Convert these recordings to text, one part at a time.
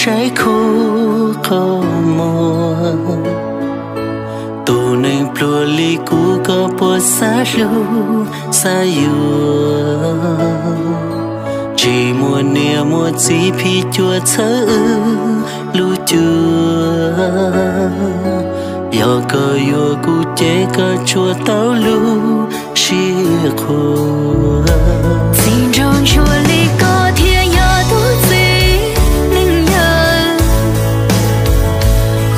saib khub qhov muag. Tus neeg pluag li kuv koj puas xav hlub xav yuav? Tsis muaj niam muaj txiv phim cuam txhawb wb lub cuab. Yog koj yuav kuv ces koj tsuas tau lub siab qhuas. Txiv nraug ntsuag li koj thiaj yog tus txiv neej yawg.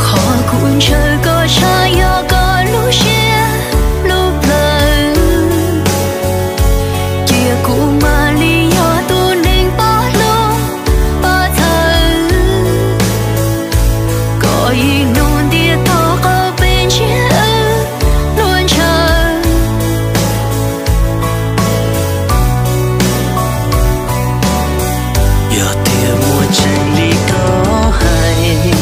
Qhov kuv ntshaw koj tshaj yog koj lub siab lub plawv. Cia kuv mam li yog tus neeg pab hlub pab txhawb. Koj ib hnub ntiaj teb qhov peb ntsiab wb luag ntshaw. Yog tias muaj tseeb li koj hais,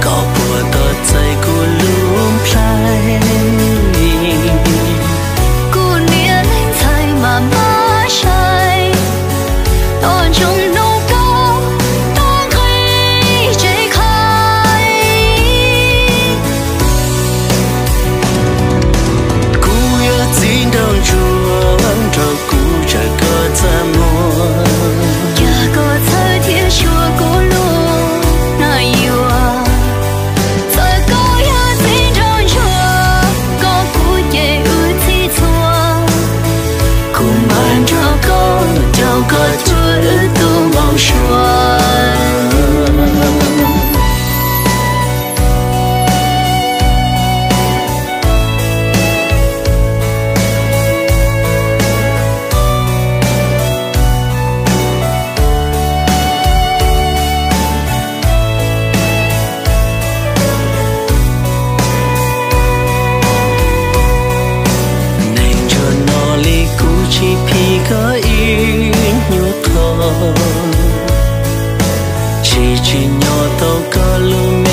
koj puas tos txais kuv lub nplhaib? Kuv niam leej ntxhais mas mab sai, tos ntsoov hnub koj tuaj nqis tsev khaib. Kuv yog txiv nraug ntsuag, nrog kuv tsaws koj txaj muag. Cas koj txhawj thiab xyuas kuv lub nais yuav? Txawm koj yog txiv nraug ntsuag, koj kuv ces wb txhij txhua. Kuv mam nrog koj coj koj cuag wb tus npau suav. Neeg ntsuag no li kuv tsis phim koj ib nyuag qho, tsis tsim nyog tau koj lub